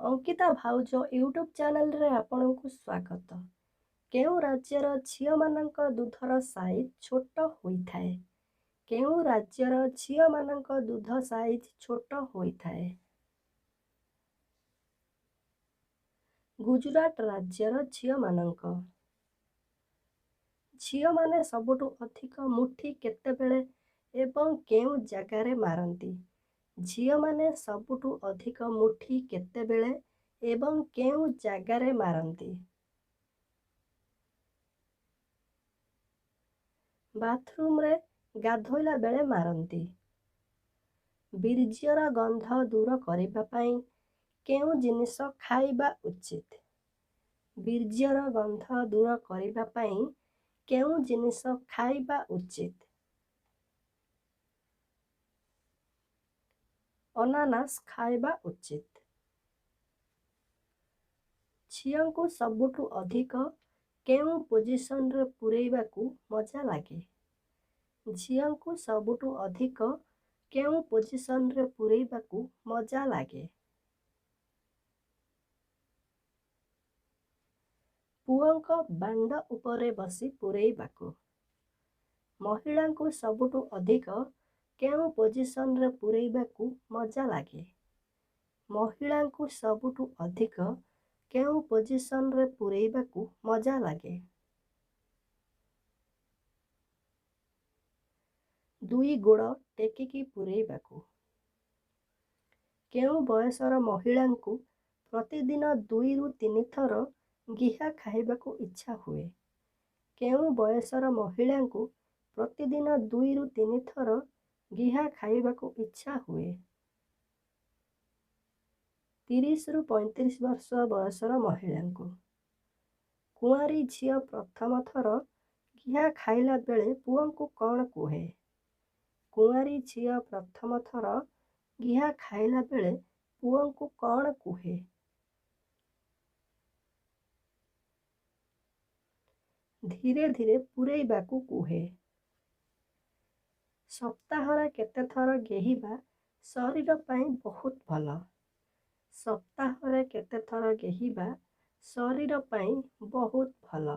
ଅଙ୍କିତା ଭାଉଜ ୟୁଟ୍ୟୁବ୍ ଚ୍ୟାନେଲରେ ଆପଣଙ୍କୁ ସ୍ୱାଗତ। କେଉଁ ରାଜ୍ୟର ଝିଅମାନଙ୍କ ଦୁଧର ସାଇଜ୍ ଛୋଟ ହୋଇଥାଏ? କେଉଁ ରାଜ୍ୟର ଝିଅମାନଙ୍କ ଦୁଧ ସାଇଜ୍ ଛୋଟ ହୋଇଥାଏ? ଗୁଜୁରାଟ ରାଜ୍ୟର ଝିଅମାନଙ୍କ। ଝିଅମାନେ ସବୁଠୁ ଅଧିକ ମୁଠି କେତେବେଳେ ଏବଂ କେଉଁ ଜାଗାରେ ମାରନ୍ତି? ଝିଅମାନେ ସବୁଠୁ ଅଧିକ ମୁଠି କେତେବେଳେ ଏବଂ କେଉଁ ଜାଗାରେ ମାରନ୍ତି? ବାଥରୁମରେ ଗାଧୋଇଲା ବେଳେ ମାରନ୍ତି। ବୀର୍ଯ୍ୟର ଗନ୍ଧ ଦୂର କରିବା ପାଇଁ କେଉଁ ଜିନିଷ ଖାଇବା ଉଚିତ? ବୀର୍ଯ୍ୟର ଗନ୍ଧ ଦୂର କରିବା ପାଇଁ କେଉଁ ଜିନିଷ ଖାଇବା ଉଚିତ? ଅନାନାସ ଖାଇବା ଉଚିତ। ଝିଅଙ୍କୁ ସବୁଠୁ ଅଧିକ କେଉଁ ପୋଜିସନରେ ପୂରେଇବାକୁ ମଜା ଲାଗେ? ଝିଅଙ୍କୁ ସବୁଠୁ ଅଧିକ କେଉଁ ପୋଜିସନରେ ପୂରେଇବାକୁ ମଜା ଲାଗେ? ପୁଅଙ୍କ ବାଣ୍ଡ ଉପରେ ବସି ପୂରେଇବାକୁ। ମହିଳାଙ୍କୁ ସବୁଠୁ ଅଧିକ କେଉଁ ପୋଜିସନରେ ପୂରେଇବାକୁ ମଜା ଲାଗେ? ମହିଳାଙ୍କୁ ସବୁଠୁ ଅଧିକ କେଉଁ ପୋଜିସନରେ ପୂରେଇବାକୁ ମଜା ଲାଗେ? ଦୁଇ ଗୋଡ଼ ଟେକିକି ପୂରେଇବାକୁ। କେଉଁ ବୟସର ମହିଳାଙ୍କୁ ପ୍ରତିଦିନ 2ରୁ 3 ଥର ଗିହା ଖାଇବାକୁ ଇଚ୍ଛା ହୁଏ? କେଉଁ ବୟସର ମହିଳାଙ୍କୁ ପ୍ରତିଦିନ 2ରୁ 3 ଥର ଗିହା ଖାଇବାକୁ ଇଚ୍ଛା ହୁଏ? 30ରୁ 35 ବର୍ଷ ବୟସର ମହିଳାଙ୍କୁ। କୁଆଁରୀ ଝିଅ ପ୍ରଥମ ଥର ଗିହା ଖାଇଲା ବେଳେ ପୁଅଙ୍କୁ କ'ଣ କୁହେ? କୁଆଁରୀ ଝିଅ ପ୍ରଥମ ଥର ଗିହା ଖାଇଲା ବେଳେ ପୁଅଙ୍କୁ କ'ଣ କୁହେ? ଧୀରେ ଧୀରେ ପୂରେଇବାକୁ କୁହେ। ସପ୍ତାହରେ କେତେଥର ଗେହିବା ଶରୀର ପାଇଁ ବହୁତ ଭଲ? ସପ୍ତାହରେ କେତେଥର ଗେହିବା ଶରୀର ପାଇଁ ବହୁତ ଭଲ?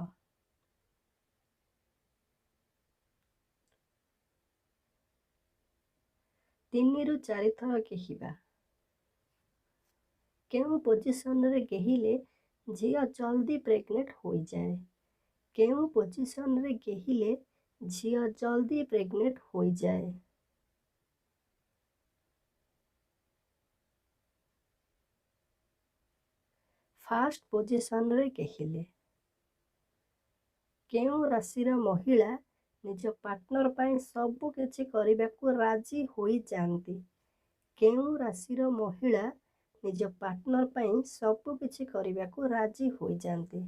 3ରୁ 4 ଥର ଗେହିବା। କେଉଁ ପୋଜିସନରେ ଗେହିଲେ ଝିଅ ଜଲ୍ଦି ପ୍ରେଗନେଣ୍ଟ ହୋଇଯାଏ? କେଉଁ ପୋଜିସନରେ ଗେହିଲେ ଝିଅ ଜଲ୍ଦି ପ୍ରେଗନେଣ୍ଟ ହୋଇଯାଏ? ଫାଷ୍ଟ ପୋଜିସନରେ ଗେହିଲେ। କେଉଁ ରାଶିର ମହିଳା ନିଜ ପାର୍ଟନର ପାଇଁ ସବୁ କିଛି କରିବାକୁ ରାଜି ହୋଇଯାଆନ୍ତି? କେଉଁ ରାଶିର ମହିଳା ନିଜ ପାର୍ଟନର ପାଇଁ ସବୁ କିଛି କରିବାକୁ ରାଜି ହୋଇଯାଆନ୍ତି?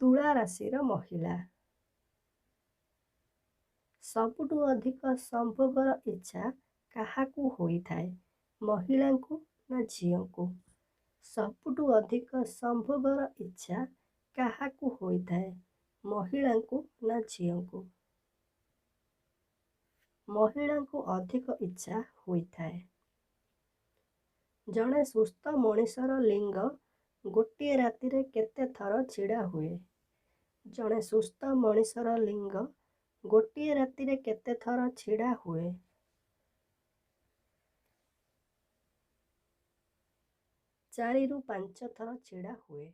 ତୁଳା ରାଶିର ମହିଳା। ସବୁଠୁ ଅଧିକ ସମ୍ଭୋଗର ଇଚ୍ଛା କାହାକୁ ହୋଇଥାଏ, ମହିଳାଙ୍କୁ ନା ଝିଅଙ୍କୁ? ସବୁଠୁ ଅଧିକ ସମ୍ଭୋଗର ଇଚ୍ଛା କାହାକୁ ହୋଇଥାଏ, ମହିଳାଙ୍କୁ ନା ଝିଅଙ୍କୁ? ମହିଳାଙ୍କୁ ଅଧିକ ଇଚ୍ଛା ହୋଇଥାଏ। ଜଣେ ସୁସ୍ଥ ମଣିଷର ଲିଙ୍ଗ ଗୋଟିଏ ରାତିରେ କେତେ ଥର ଛିଡ଼ା ହୁଏ? ଜଣେ ସୁସ୍ଥ ମଣିଷର ଲିଙ୍ଗ ଗୋଟିଏ ରାତିରେ କେତେ ଥର ଛିଡ଼ା ହୁଏ? 4ରୁ 5 ଥର ଛିଡ଼ା ହୁଏ।